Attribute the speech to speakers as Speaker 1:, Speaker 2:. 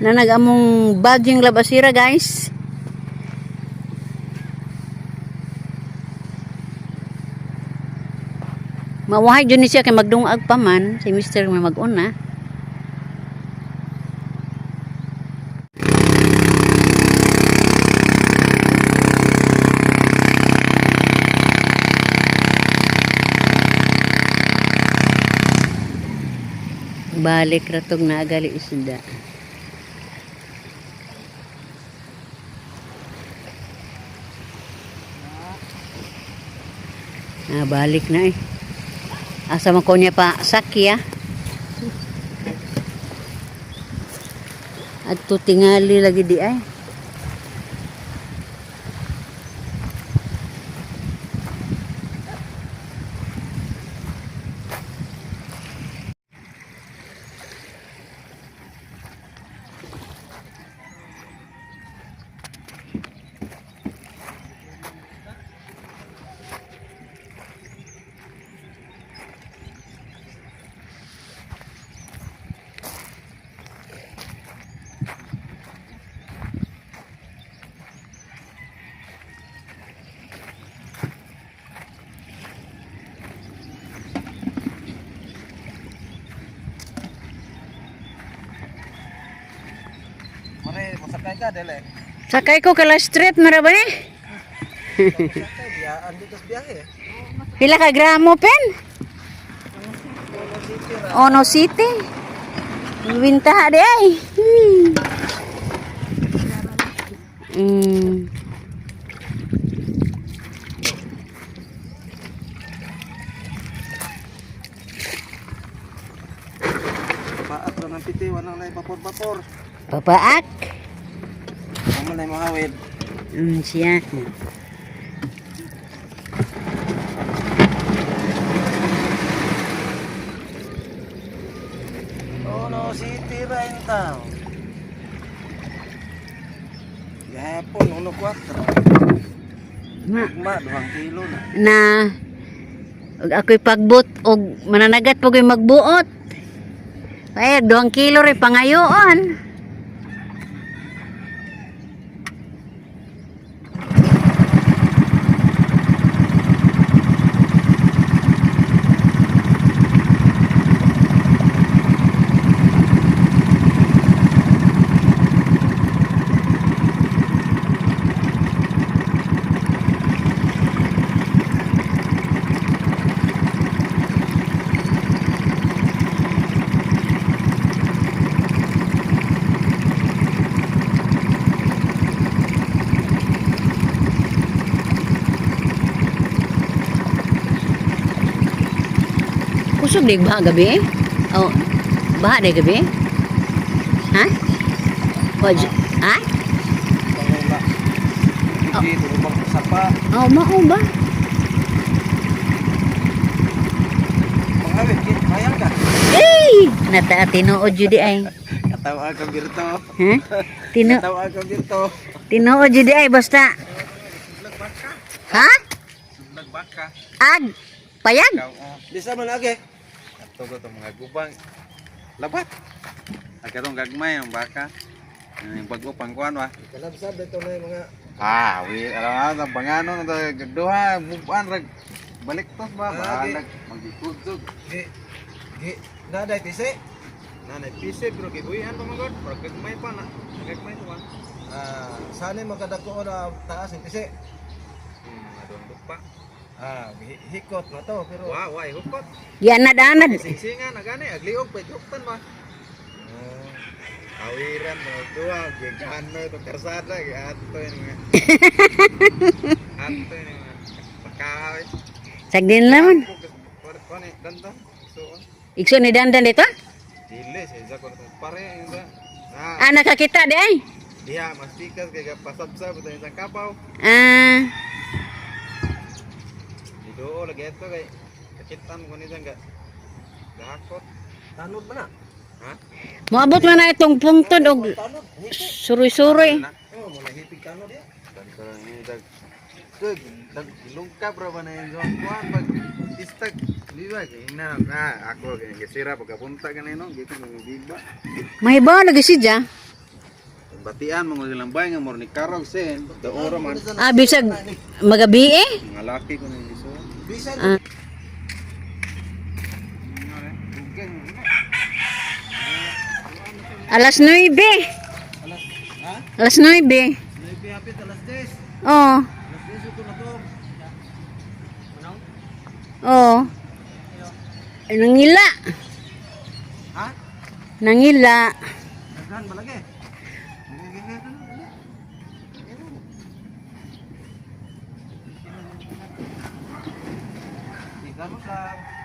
Speaker 1: Nanag among bagyong labasira, guys. Mawahay jud ni siya kay magdungag pa man si Mr. may mag-una. Balik ratog na agali isda. Ah, balik na eh. Asa man ko niya pa sakya. At tingali lagi di ay.
Speaker 2: Mare, masakay ka dele.
Speaker 1: Sakay ko kala street mara ba eh?
Speaker 2: Masakay biya, andi tas biyahe.
Speaker 1: Pila ka gramo pen? Ono City. Binta di ay.
Speaker 2: Paat lang ang piti, walang lay bapor-bapor.
Speaker 1: Papaak.
Speaker 2: Amo na mahawid.
Speaker 1: Siya.
Speaker 2: Ono City ra in town. Gahapon, 1.4.
Speaker 1: Ma,
Speaker 2: Ugma, 2 kilo na.
Speaker 1: na og ako'y pagbot og mananagat po ko'y magbuot. Ay, 2 kilo rin pangayoon. Kusog di ba gabi? Oh, baha di gabi? Ha? Waj, ha?
Speaker 2: Pangula. Hindi, tulubang sapa.
Speaker 1: Oh, mao ba?
Speaker 2: Panghawid, kit, mayang ka.
Speaker 1: Eh, nata tinuod jud di ay.
Speaker 2: Katawa ka birto.
Speaker 1: Ha? Tino
Speaker 2: Katawa ka birto.
Speaker 1: tinuod jud di ay basta. Ha?
Speaker 3: Nagbaka.
Speaker 1: Ag payag.
Speaker 3: Ikaw, oh.
Speaker 2: Bisa man age.
Speaker 3: Ato ko itong mga gubang. Labat. Ay katong gagmay ang baka. Yung bago pang kuan wa.
Speaker 2: Kalabsab dito na yung mga
Speaker 3: Ah, wi alam na ang bangano na gagduha, bubuan rag baliktos ba?
Speaker 2: Ah, di.
Speaker 3: Balag magikudsog.
Speaker 2: gi gi naday tisi.
Speaker 3: Nanay pise pero gibuyan pa magod, pero gagmay pa na. Gagmay pa.
Speaker 2: Ah, sana magkadako na taas ng tisi.
Speaker 3: Adon pa.
Speaker 2: Ah, hikot na to pero
Speaker 3: Wa, wa hukot.
Speaker 1: Gianad-anad.
Speaker 3: Singsingan na gani agliog pa huktan ba.
Speaker 2: Ah,
Speaker 3: Awiran mga duha, gigano itong karsada, giato yun nga. Ato yun nga. Pakaw.
Speaker 1: Sagdin naman.
Speaker 3: Kone, dandan. So,
Speaker 1: Igso ni dandan dito?
Speaker 3: dili sa isa ko itong pare. Yun sa. Na,
Speaker 1: Ah, nakakita di ay.
Speaker 3: diha, mas tikas, kaya pasabsab, ito isang kapaw.
Speaker 1: Ah,
Speaker 3: Dito, lagi ito, kay kakitan ko nito, ga. Gahakot.
Speaker 2: Tanod man na.
Speaker 3: Ha?
Speaker 1: Moabot man na itong pungtod og
Speaker 2: Tanod, hipig.
Speaker 1: suroy-suroy.
Speaker 3: Na.
Speaker 2: Oh, muna hipig tanod ya.
Speaker 3: Balik ko lang yun, dag. Dag, dag, ilungkap ra ba na yung kuwan, pag istag, di ba, kaya na, ah, ako, kaya gisira, pagkapunta ka na yun, no, gito, nang di ba?
Speaker 1: May ba lagi siya?
Speaker 3: Batian mga ilang bay nga murnig karog sen. Daora man.
Speaker 1: Ah, bisag magabi eh.
Speaker 3: Mga laki ko nang iso.
Speaker 2: Bisan.
Speaker 1: Ah. Alas 9.
Speaker 2: Alas, ha?
Speaker 1: Alas 9.
Speaker 2: 9 hapit, alas 10.
Speaker 1: Oo.
Speaker 2: Alas 10 ito na to.
Speaker 1: Oo. Nangila.
Speaker 2: Ha?
Speaker 1: Nangila.
Speaker 2: Daghan balagi. Ikamot lang.